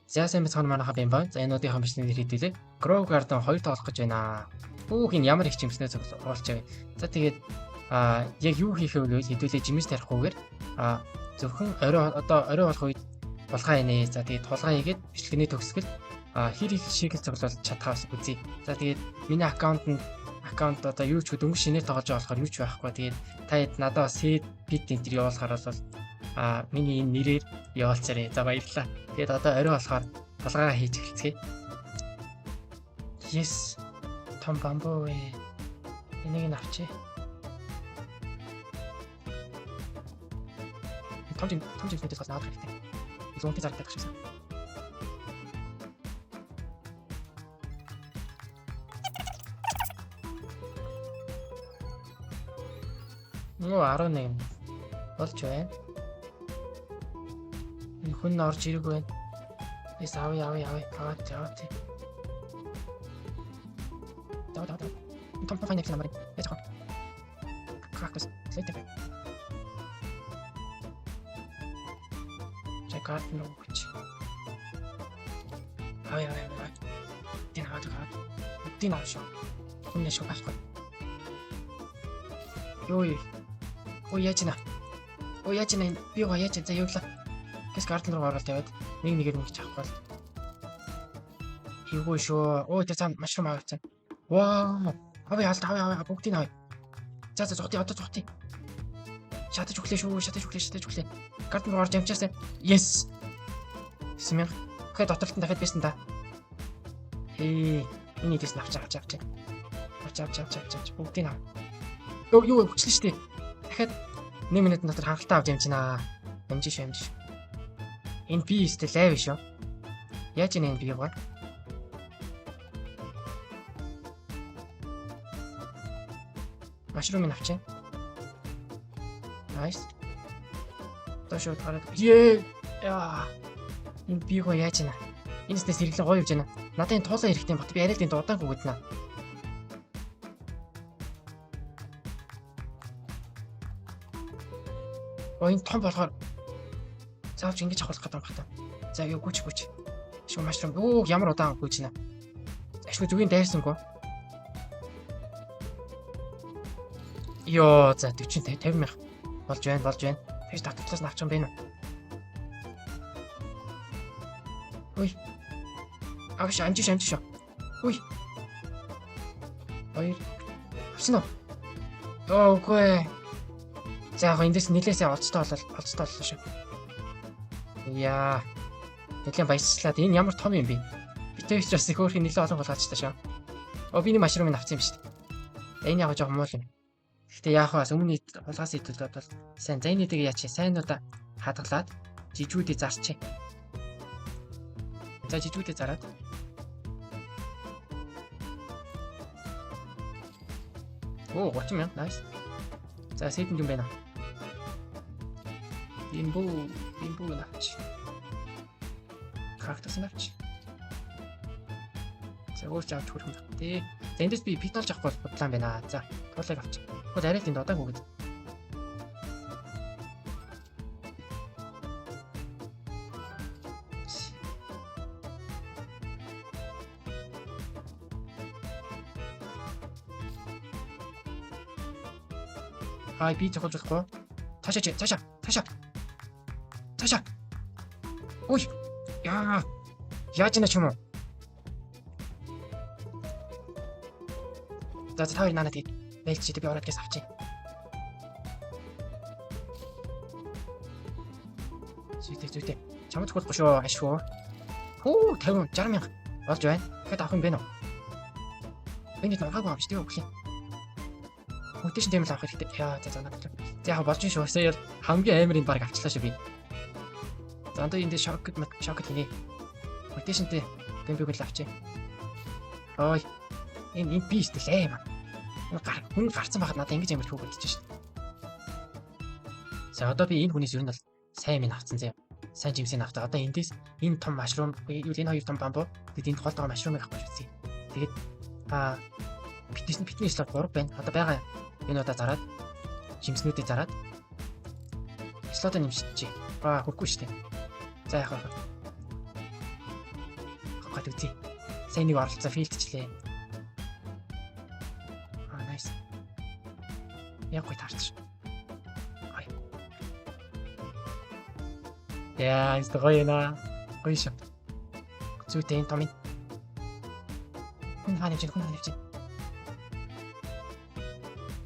За, сайн байцгаана, манайхаа бим баа. За, энэ удаагийн бичлэгээр хэдүүлээ. Grow Garden 2 тоглох гэж байна. Хүүх, энэ ямар их жимснээ цуглуулж байгаа. За, тэгээд яг юу хийх вэ гэвэл хэдүүлээ жимс тарихгүйгээр зөвхөн орой, одоо орой болох үед тулгай хийнэ. За, тэгээд тулгай хийгээд бичлэгний төгсгөл хэр их шийгэл цуглуулж чадхаас үзье. За, тэгээд миний аккаунт нь аккаунт одоо юу ч дөнгөж шинээр тоглож байгаа болохоор юу ч байхгүй. Тэгээд та хэд надад бас seed bit энэ төр явуулахаар бол миний энэ нэрээр явуулцаарай. За, баярлалаа. Тэгээд одоо орой болохоор тулгаагаа хийж эхэлцгээе. Yes. Том бамбуу вэ. Энийг нь авчи. Том жим, том жимснүүдээс гол наадах хэрэгтэй. Илүү үнэтэй зарагдах шигсэн. Нөө 11 болж байна. Энэ хүн орж ирэх байна. Эс, авъя, авъя, авъя. Аваад, аваад. Даваа, даваа. Том том файнекс намар. Яаж авах? Кактус. Летэ. За, garden руу өгч. Авъя, авъя, авъя. Тэн аваад, аваад. Бүгдийг авах шүү. Хүн яшгүй байхгүй. Йоо. Ой, яаж нэ? Ой, яаж нэ? Би гоо яаж, за, явлаа. Гэс garden руу ороод тавиад нэг нэгээр нэг авахгүй л. Эвгүй шүү. Ой, тэр зам mushroom авчихсан. Вау. Авъя, алт, авъя, авъя, бүгдийг авъя. За, за, зогтъё, одоо зогтъё. Шатаж өглөө шүү, шатаж өглөө, шатаж өглөө. Garden руу орж амжаасаа. Yes. 9000. Тэгэхээр доторлт нь дахиад байсан та. Хээ, энэ идэс авч, авч, авч. Авч, авч, авч, авч, авч. Бүгдийг ав. Юу, юу хүчлээ шүү дээ. Дахиад 1 минутын дотор хангалттай авч ямжина. Амжи шүү, амжи шүү. Энэ би өстэй лайв шүү. Яаж энэ би гоо? Mushroom-ыг авчаа. Nice. Одоо шууд гараад. Ее. Яа. Энэ би гоо яаж ийна? Энэ сте сэргэлэн гоё явж байна. Надад энэ туулаа хэрэгтэй юм бат. Би арай л энэ удаан гүгэднэ. Оо, энэ том болохоор заавч ингэж авах гэдэг юм байна. За, юу, гүч, гүч. Шүү, mushroom. Өө, ямар удаан гүйж байна. Ашгүй, зүгийн дайрсангүй. Йоо, за, 40 50 мянга болж байна, болж байна. Тэгж татварлаас нь авчих юм байна уу? Ой. Агш, амжиш, амжиш. Ой. Хоёр. Авсан уу? Оо, үгүй. За, яг эндээс нилээсээ олцтой болол, олцтой боллоо шүү. Яа. Нилээн баясчлаад, энэ ямар том юм бэ? Битээ учраас их өөрхийн нилээн олон болгоочтой шүү. Оо, би нэг mushroom-ыг авсан юм шүү дээ. Энэ яг жоохон муу юм. Гэхдээ яах вэ? Өмнө хулгаас идвэл бол сайн. За, энэ нэг яач, сайнуудаа хадгалаад жижгүүдээ зарчээ. За, жижгүүдээ зараад. Оо, 30 мянга, nice. За, seed юм байна. Бимбу, бимбу навч. Кактус навч. За, өөр ч авч хүрэх юм байна. Тэ. За, эндээс би питолж авах бол бодлоо юм байна. За, туулайг авч. Тэгвэл арай л энд удаан хүүгэд. Ай, би зохиолж болохгүй. Цаашаа чи, цаашаа, цаашаа. Цаашаа. Ой. Яа. Яаж ийна ч юм уу? За, за, та хоёр наанаа тэгээд байлж чи, би ороод гэс авчи. Зүйтэй, зүйтэй. Чамд зохиолохгүй шүү, ашгүй. Хүү, 50 60 мянга болж байна. Дахиад авах юм байна уу? Би нэг нургаагүй авч тийм өглөө. Mutation тийм л авах хэрэгтэй. Яа, за, за, надад. За, яг болж шүү. Сая хамгийн амар энэ баг авчлаа шүү би. За, одоо энэ шок шок хийнэ. Mutation-тэй бэмбэг л авчи. Ой. Энэ би стэл аим. Энэ гар хүн гарцсан байхад надад ингэж амар хүүхэд шүү. За, одоо би энэ хүнээс ер нь бол сайн минь авцсан заяа. Сайн жимсийг авта. Одоо эндээс энэ том mushroom, юу, энэ хоёр том бамбуу, тэгэд энд гол байгаа mushroom-ыг авах гэж үзье. Тэгээд битнес битний slot 3 байна. Одоо байгаа юунуудаа зараад, жимснүүдээ зараад slot-оо нэмчихье. Аа, хүрхгүй шүү дээ. За, яах вэ? авах гэж үзье. Сайн нэг оролцоо fail дчлээ. Аа, nice. Яг гоё таарч. Гоё. Яа, энэ гоё наа. Гоё шүү. Зүйтэй энэ томын. Хүн хаана явж байна? Хүн хаана явж байна?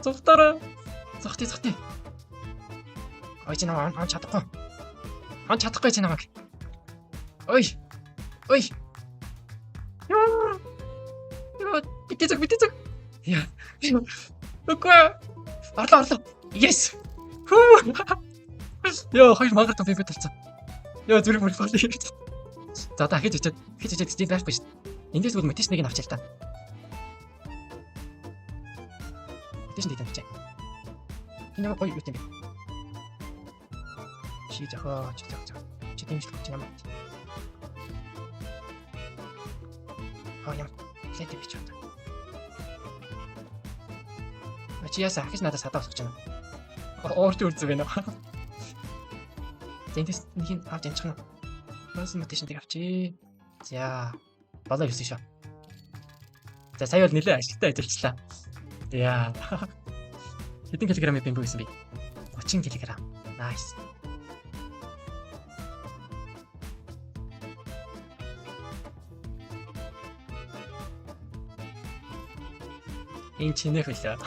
Зогтоорой. Зогтъё, зогтъё. Ой, чи намайг он чадахгүй. Он чадахгүй чи намайг. Ой. Ой. Яа, битээ зүг, битээ зүг. Яа. Үгүй. Орлоо, орлоо. Yes. Хүү. Йоо, хоёр мангар том бимбэ талцсан. Йоо, зүрх мөрөх болоо. За, одоо хийж очиад тийм байхгүй шүү дээ. Эндээс бол mutation ыг нь авчаа л та. Mutation дээр авчаа. Энэ ямар гоё юу юм бэ? Чи зохио, чи зохио. Чи дэмжлэг чи ямар. Аа, ямар лээд би ч одоо. Чи ясаа ахиж надад садаа босгож байна. Уурч үрзэн байна. За, эндээс нэг нь авч амжих нь. Бас mutation ыг авчи. За, болоо ирсэн шүү. За, сая бол нэлээд ашигтай ажиллажлаа. Яа. Хэдэн килограмм бимбүү гэсэн бэ? 30 кг. Nice. Энэ чинээх билээ.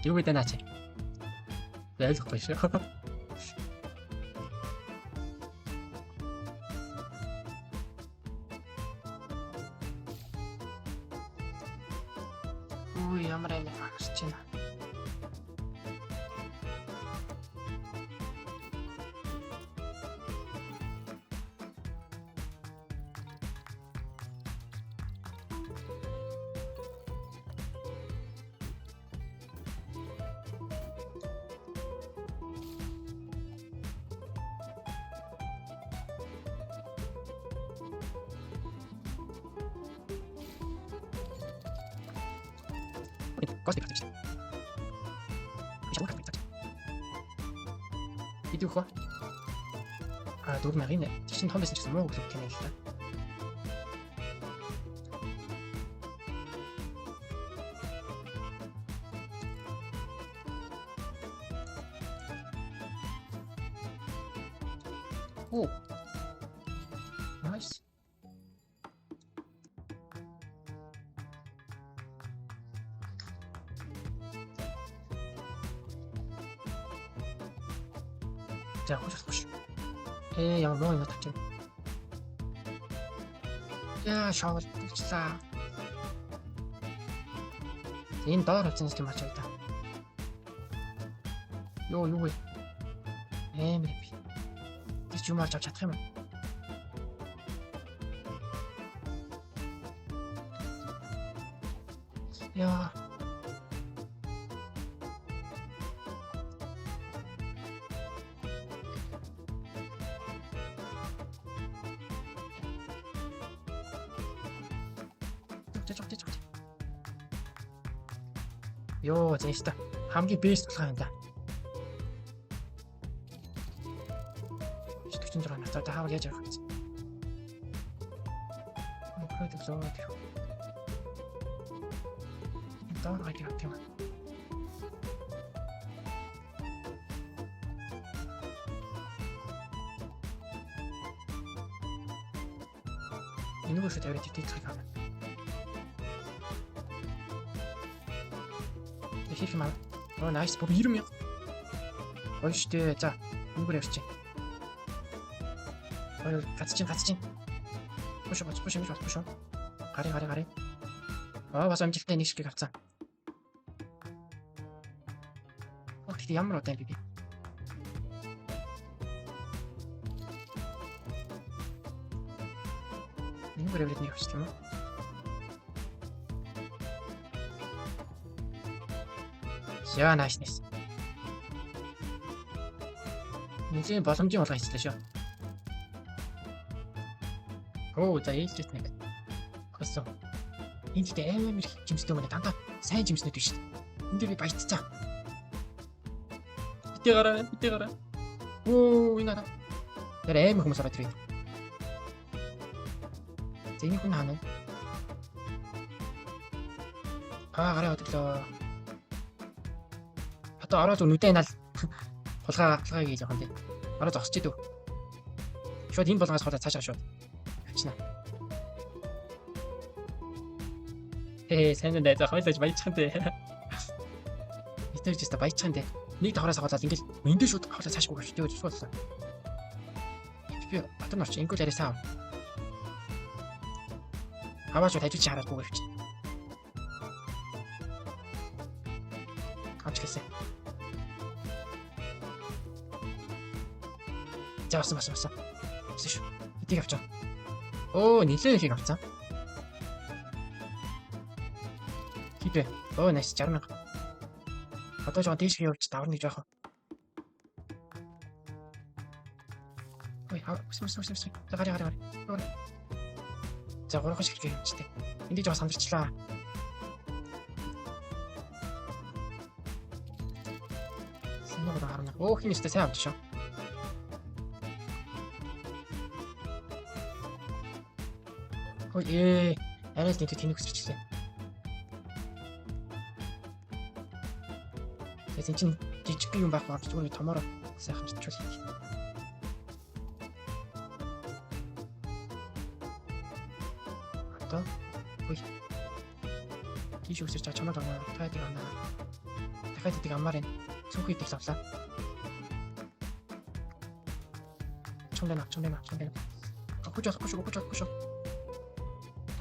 Юу гэдэг наа чи? Ойлгохгүй шүү. Үу, ямар амар гарч байна. Гост гарч ирсэн. Идэв хөө. А, 4000 нэ. Тэр чинь том байсан ч гэсэн муу өглөө тийм л та. Оо. Nice. За, хуш хуш. Ээ, ямар муу юм тавчих. Яа, shovel болчлаа. Энэ доор хавцсан юм ачаа да. Йоо, юу вэ? Амар би. Тэр ч юм олж авч чадах юм уу? Яа. Чок чок чок. Йоо, зээштэй. Хамгийн best болох юм да. 46 нас одоо хаавал яаж явах вэ? Мөхөд лөө тэр. Доор гайг явах юм. Энэ шүү тавиад итгэх юм. Хийх юм аа. Оо, nice. Бүр 90 мянга. Гоё штэ. За, үүгээр явчих. Гоё, гац чинь, гац чинь. Пуш пуш пуш пуш пуш. Гарын, гарын, гарын. Аа, бас амжилттай нэг ширхэг авцсан. Оо, гэхдээ ямар удаан би. Энэгээр яваад нэг авчих юм уу? Яа, nice, nice. Нэлийн боломжийн болгоо хийчлээ шүү. Оо, за, ээлжит нэг. Хөсөн. Энэ дэхтэй амар их жимстэй юм байна. Дандаа сайн жимснүүд биш. Энэ дээр би баяццаа. Битээ гараа, битээ гараа. Оо, энэ хараа. Тэр амар хүмүүс ороод ирээ. За энэ хүн хаана вэ? Аа гараа өдөглөө. Одоо ороод нүдэ наал хулгай хулгай гэж явах юм тий. Ороо зогсож идэв. Шууд энэ болгоос хоолой цаашаа шууд. Явчихна. Ээ сайн даа за хойлож баяжхан тий. Итгэж өстө баяжхан тий. Нэг давхраас агуулаад ингээл эндээ шууд хоолой цаашгүй гэж тэгэж шууд боллоо. Би батар норч ингүүл арай сайн. Аваа шууд хажуу чи хараадгүй гэж. Авч гэлсэн. За авсан авсан авсан. Авсан шүү. Хэдийг авчаа. Оо нилээн ихийг авцсан. Хит вэ? Оо nice 60 мянга. Одоо жоохон дээш явж даварна гэж яах вэ? Ой, ус ус ус ус. За гараа гараа гараа. За гурван шиг хэрэг юмчтэй. Энд жоохон сандарчлаа. Санаа харна. Оо хин өстэй сайн авч шээ. Ой ээ, арай л тэнцүү тэнэг өсөрчлээ. Тэгээд эн чинь жижиг юм байхгүй болж зүгээр томоор сайхан чичвэл. Одоо ой. Тийш өсөрч чамаад байна. Дахиад нэг авна. Дахиад нэг аммаар байна. Цүнх идэх лавлаа. Чамдаа чамдаа чамдаа. Өгч болохгүй шүү, өгч болохгүй шүү.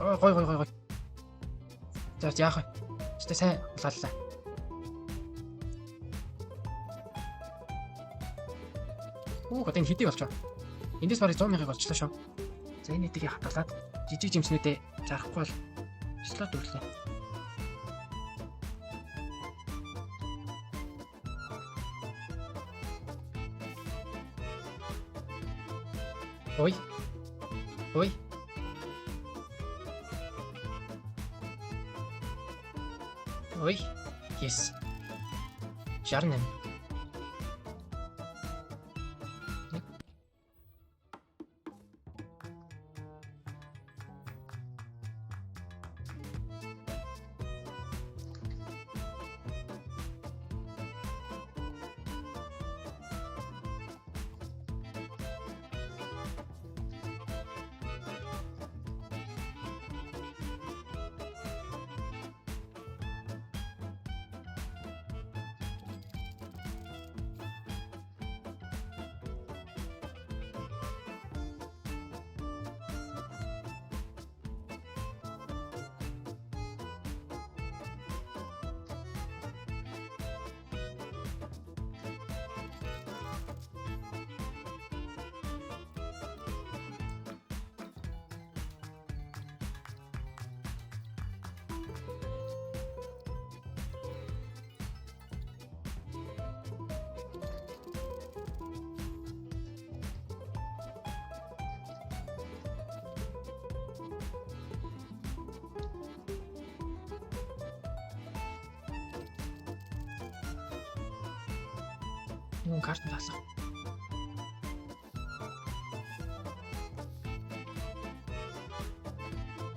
Аа гой гой гой гой. За яах вэ? Гэтэ сайн хулгааллаа. Оо одоо энэ хэдийг болчихоо. Эндээс барыг 100 мянгаыг олчлоо шүү. За энэ хэдийг хадгалаад жижиг жимснүүдээ зарахгүй бол слот өглөө. Ой. Ой. Ой. Yes. 68. Нэг карт таалах.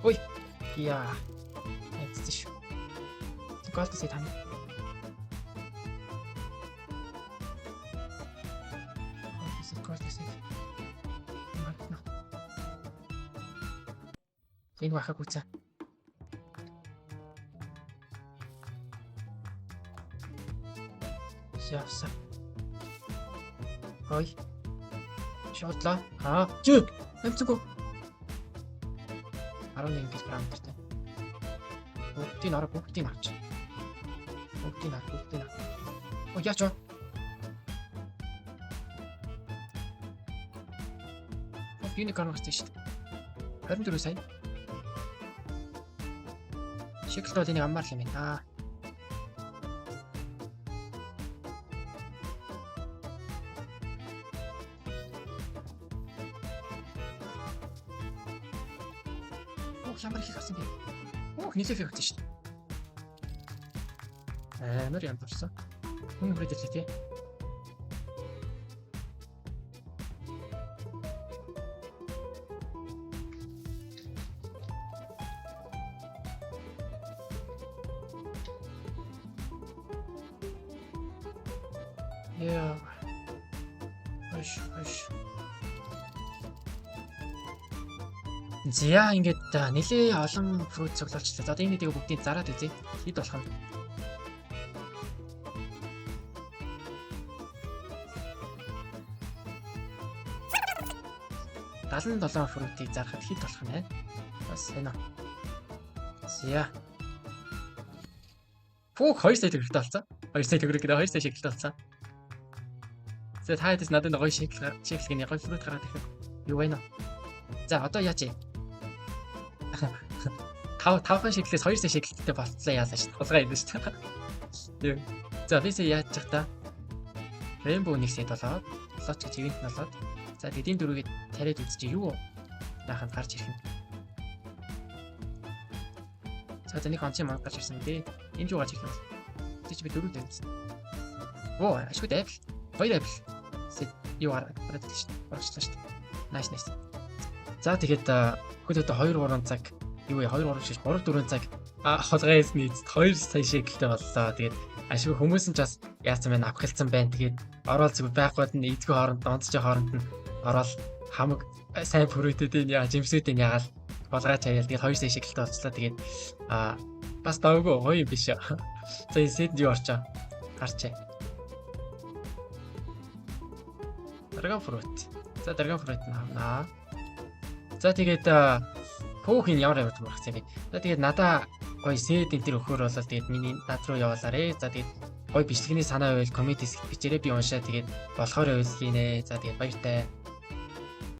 Ой. Яа. Эцсэн шүү. Голд сая тань. Голд сая. Мартна. Энэ бахаг үцээ. Яасан. Ой. Шуудлаа. Аа, чү. Амцгүй. 11 гэл параметртай. Бүгдийг ороо, бүгдийг авч. Бүгдийг ав, бүгдийг ав. Оо яач вэ? Unicorn гарсан шүү дээ. 24 сая. Шиглэл бол энийг аммаар л юм байна. Оо ямар их авсан бэ? Оо нэлээх их авсан шүү дээ. Амар юм болсон. Хүн хүрээд ирлээ тий. Яа. Хойш хойш. За ингээд нэлээ олон fruit цуглуулчлаа. За одоо энэ нэгийг бүгдийг зараад үзье. Хэд болох нь? 77 fruit-ыг зарахад хэд болох нь вэ? Бас энэ. За. Фүүх, 2 сая төгрөгтэй болсон. 2 сая төгрөг гэдэг 2 сая шекэлтэй болсон. За та хэдээс надад гоё шекэл шекэлгийн гоё fruit гаргаад ирэх. Юу вэ нэ? За одоо яаж юм? 5 5хан шеклээс 2 сая шеклэлтэй болцлоо, яалаа шүү дээ. Хулгай идэв шүү дээ. За би сая яаж ч та Rainbow 1 сая болоод лоч гэж event нь болоод, за тэгээд энэ дөрвийг тариад үзчихье, юу яаханд гарч ирэх юм. За нэг онцгийн манд гарч ирсэн дээ. Энэ юу гарч ирэх юм бэ? Чи би дөрөв тавьсан. Оо, ашгүй apple. Хоёр apple. Set юу гараад ирлээ шүү дээ. Орчлоо шүү дээ. Nice, nice. За тэгээд хөл одоо 2 3 цаг юу вэ, 2 3 шиш 3 4 цаг хулгай хийсний эцэст 2 сая шекэлтэй боллоо. Тэгээд ашгүй хүмүүс нь ч бас яасан байна, авахилцсан байна. Тэгээд ороод зүгээр байхгүй нь эзгүй хооронд, онцтой хооронд нь ороод хамаг сайн fruit үүдийн яа жимсүүдийн ягаал хулгайч хаяал, тэгээд 2 сая шекэлтэй болчлаа. Тэгээд бас давгүй гоё юм биш. За энэ set д юу орчоо? Гарчээ. Dragon fruit. За, dragon fruit нь авнаа. За тэгээд хөөх, энэ ямар ямар гаргасан юм бэ? За тэгээд надаа гоё set энэ төр өгөхөр болол тэгээд миний над руу явуулаарэ. За тэгээд гоё бичлэгний санаа байвал comment хэсэгт бичээрэй, би уншаа, тэгээд болохоор байвал хийнэ. За тэгээд баяртай.